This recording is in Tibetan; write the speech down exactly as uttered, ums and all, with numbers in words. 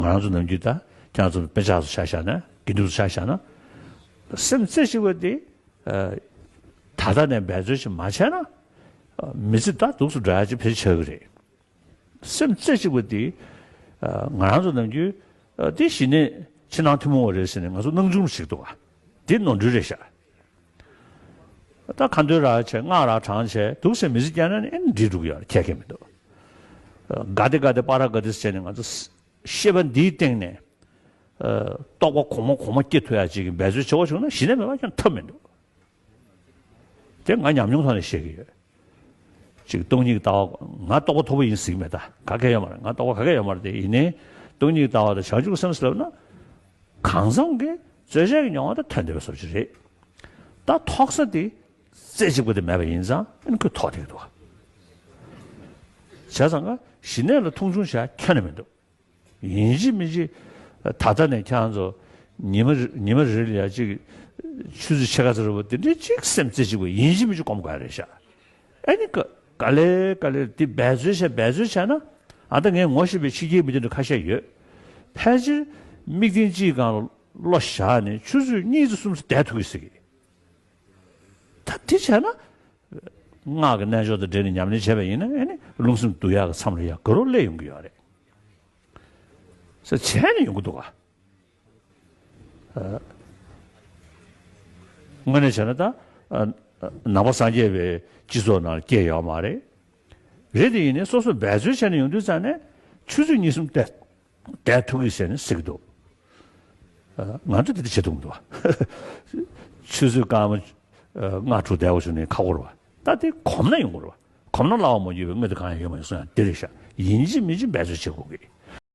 ང་རང་ཚོ་ནམ་རྒྱུན་ད་ཁྱེད་རང་ཚོ་དཔེ་ཆ་ཚོ་ཆ་བཞག་ན། དགེ་འདུན་ཚོ་ཆ་བཞག་ན། སེམས་རྩེ་གཅིག་པ་དེ་ད་ལྟ་ནས་འབད་རྩོལ་ཞིག་མ་བྱས་ན། མི་ཚེ་ད་སྡུག་ཏུ་འགྲོ་ཡ་ཅིག་ཕལ་ཆེར་ཆགས་ཀྱི་རེད། སེམས་རྩེ་གཅིག་པ་དེ་ང་རང་ཚོ་ནམ་རྒྱུན་དེ་གཞི་ནས་ཕྱི་ནང་ཐུན་མོང་བ་རེད་ཟེར་ནས་ང་ཚོ་སྣང་ཆུང་ཞིག་འདུག་ག་དེ་ནོར་འཁྲུལ་རེད་ཤག་ད་ཁ་འདོན་ར་བྱས། སྔགས་ར་བགྲངས་བྱས་འདུག་ཟེར་མི་ཚེ་བསྐྱལ་ན་ནི་ཨེ་འགྲིག་འགྲོ་གི་ཡོད་རེད། ཁྱད་ཁྱད་མི་འདུག་ག་དེ་ག་དེ་པ་ར་ག་དེ་ཟེར་བྱས་ནས་ང་ཚོ་ཤེས་པ་འདིའི་སྟེང་ནས་རྟོགས་པ་གོང་མ་གོང་མ་སྐྱེ་ཐུབ་ཡ་ཅིག་གི་འབད་རྩོལ་བྱེད་པ་བྱུང་ན་གཞི་ནས་མེད་པ་ཀྱང་ཐབས་མི་འདུག་དེ་ང་ཉམས་མྱོང་ཐོག་ནས་བཤད་ཀྱི་ཡོད། ཅིག་སྟོང་ཉིད་ཀྱི་ལྟ་བ། ང་རྟོགས་པ་མཐོ་པོ་ཡིན་ཟེར་གྱི་མེད། ད་ག་གེ་ཡོད་མ་རེད། ང་རྟོགས་པ་ག་གེ་ཡོད་མ་རེད། དེ་ཡིན་ནའི་སྟོང་ཉིད་ཀྱི་ལྟ་བ་དང་བྱང་ཆུབ་ཀྱི་སེམས་ཟེར་ལབ་ན། གང་ཟག་གི་རྩོལ་བཅས་ཀྱི་མྱོང་བ་དང་མཐུན་བསྡད་པའི་བཟོ་ཅིག་རེད། ད་ཐོག་ས་དེ་རྩེ་གཅིག་པ་དེ་མེད་པ་ཡིན་ཙང་ཨ་ནི་ཁོས་ཐོག་བསྡད་ཀྱི་འདུག་ག་བྱས་ཙང་ཀ་གཞི་ནས་ལ་མཐོང་ཆུང་བྱ་ཁྱོན་ནས་མི་འདུག་ཡིན་གཅིག་མིན་གཅིག་ད་ལྟ་ནས་ཁྱེད་རང་ཚོ་ཉི་མ་རེ་ཉི་མ་རེ་ལ་ཡ་གཅིག་ཆུ་ཚོད་ཕྱེད་ཀ་ཙམ་རེ་བ་དེ་འདྲའི་གཅིག་སེམས་རྩེ་གཅིག་པ་ཡིན་གཅིག་མིན་གཅིག་སྒོམ་དགོས་རེད་ཤག་ཨ་ནི་ཀ་ག་ལེ་ག་ལེ་དེ་འབད་རྩོལ་བྱས་འབད་རྩོལ་བྱས་ན། ཨ་ད་ངས་ངོ་ཤེས་པའི་ཕྱི་རྒྱལ་མི་དེ་འདྲ་ཁ་ཤས་ཡོད། ཕལ་ཆེར་མིག་ཏིང་གཅིག་སྒང་ལ་བློ་བཞག་ནས་ཆུ་ཚོད་གཉིས་ཙམ་གསུམ་ཙམ་བསྡད་ཐུབ་ཀྱི་ཟེར་གི། ད་དེ་བྱས་ན། སྔགས་ཀྱི་རྣལ་འབྱོར་དང་འབྲེལ་ནས་ཉམས་ལེན་བྱས་པ་ཡིན་ན་ཨ་ནི་རླུང་སེམས་འདུལ་ཡག་གི་མཚམས་ལ་ཡ་ག་རོ་སླེབས་ཡོང་གི་ཡོད་རེད། ཟེར་བྱས་ནས་ཡོང་གི་འདུག་ག་དངོས་གནས་བྱས་ན་ད་ནང་པ་སངས་རྒྱས་པའི་སྤྱི་ཚོགས་ནང་སྐྱེས་ཡོད་མ་རེད། རེད་དེ་ཡིན་ནའི་སོ་སོ་འབད་རྩོལ་བྱས་ནས་ཡོང་དུས་ཙང་ནས་ཆུ་ཚོད་གཉིས་གསུམ་བསྡད་བསྡད་ཐུབ་ཀྱི་ཟེར་ནས་ཟེར་གྱི་འདུག་ང་ཚོ་དེ་འདྲ་བྱེད་ཐུབ་མི་འདུག་བ། ཆུ་ཚོད་སྐར་མ་ལྔ་དྲུག་བསྡད་པ་བྱུང་ནས་ཁག་པོ་རེད་བ། ད་དེ་གོམས་ན་ཡོང་གི་རེད་བ། གོམས་ན་སླ་བ་མ་ཡོད་པའི་དངོས་དེ་གང་ཡང་ཡོད་མ་ཡིན་གསུང་ཡང་དེ་རེད་ཤག་ཡིན་གཅིག་མིན་གཅིག་འབད་རྩོལ་བྱེད་དགོས་ཀྱི།